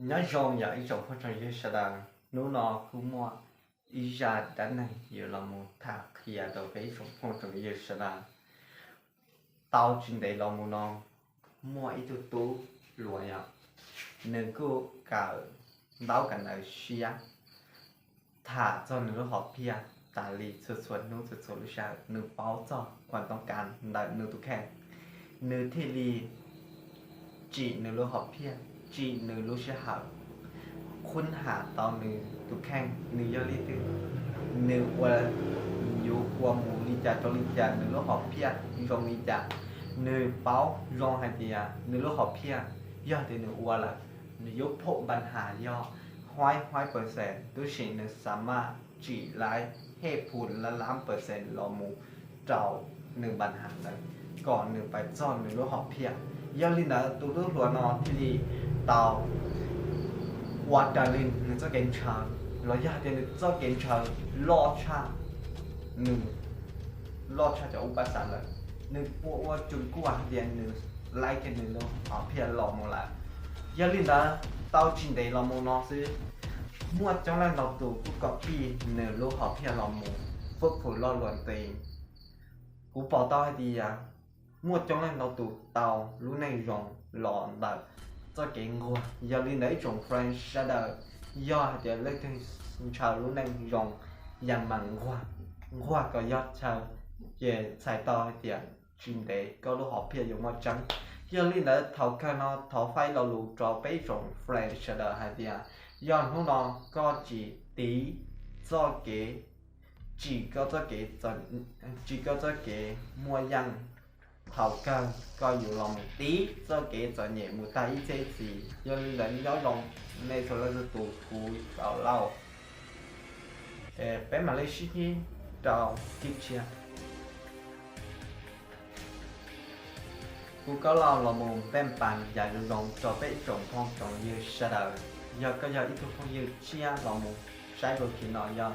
Nyob zoo yog ib tsoom phooj tsoom ywg sawv daws, hnub no kuj muaj ib zaj dab neeg yuav los mus tham qhia rau peb ib tsoom phooj tsoom ywg sawv daws. Tau tsis ntev los mus no, muaj ib tug tub hluas yog nws kuj kawm ntaub kawm ntawv siab, tham txog nws lub hom phiaj tas li txhua txhua hnub txhua txhua lub sij hawm, nws paub txog khuam toob kas ntawm nws tus kheej, nws thiaj li tsim nws lub hom phiaj, tsim nws lub sij hawm, khwb ham tau nws tus kheej, nws yog leej twg, nws ua, yuav ua mus li cas rau li cas, nws lub hom phiaj zoo li cas. Nws paub zoo hais tias nws lub hom phiaj yog tias nws ua lawm, nws yuav phom npa has yog huaib huaib percent, tab sis nws xa maj tsim laib hej phum lab lab percent los mus rau nws npa has ntawd, kom nws pais txog nws lub hom phiaj. Yog li ntawd tus tub hluas no thiaj li tau ua raws li nws txoj kev ntshaw, los yog tias nws txoj kev ntshaw loj tshaj, nws loj tshaj cov ub pab xav lawm, nws puas ua tseem kuaj hais tias nws laib kiag nws lub hom phiaj los mus lawm. Yog li ntawd tau tsis ntev los mus no xwb, muaj coob leej ntau tus kuj copy nws lub hom phiaj los mus, phub phum loj luam ntev. Kuv pom tau hais tias muaj coob leej ntau tus tau lub neej zoo los ntawm txoj kev nquag. Yog li ntawd ib tsoom friend sawv daws, yog hais tias leej twg ntshaw lub neej zoo, yeej meem nquag, nquag kom yog chaw, ces txhais tau hais tias tsis ntev koj lub hom phiaj yuav muaj tseeb. Yog li ntawd thaum kawg no thov faib lo lus rau peb ib tsoom friend sawv daws hais tias yog hnub no koj tsis tiv txoj kev, tsim koj txoj kev, tsim koj txoj kev muaj yeej, thaum kawg koj yuav los mus tiv txoj kev txom nyem mus tag ib txhiab ib txhis. Yog li ntawd nyob zoo nej txhua leej txhua tus, kuv Tau Lauj, peb mam li sib ntsib rau tib tshiab. Kuv Tau Lauj los mus npaj pas yam zoo zoo rau peb ib tsoom phooj tsoom ywg sawv daws. Yog koj yog ib tug phooj ywg tshiab los mus saib video no yog,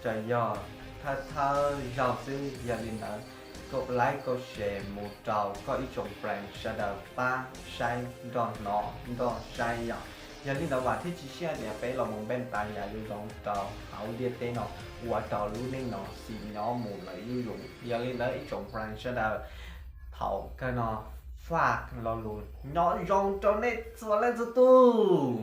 tsuas yog thawj thawj zaug xwb, yog li ntawd kaum like kaum share mus rau koj ib tsoom friend sawv daws pab saib nrog hnov nrog saib yom. Yog li ntawd vam thiab cia siab tias peb los mus npaj pas yam zoo zoo rau hauv ntiaj teb no, ua rau lub neej no xis nyob mus lawm zuj zus. Yog li ntawd ib tsoom friend sawv daws, thaum kawg no faj lo lus nyob zoo rau nej txhua leej txhua tus.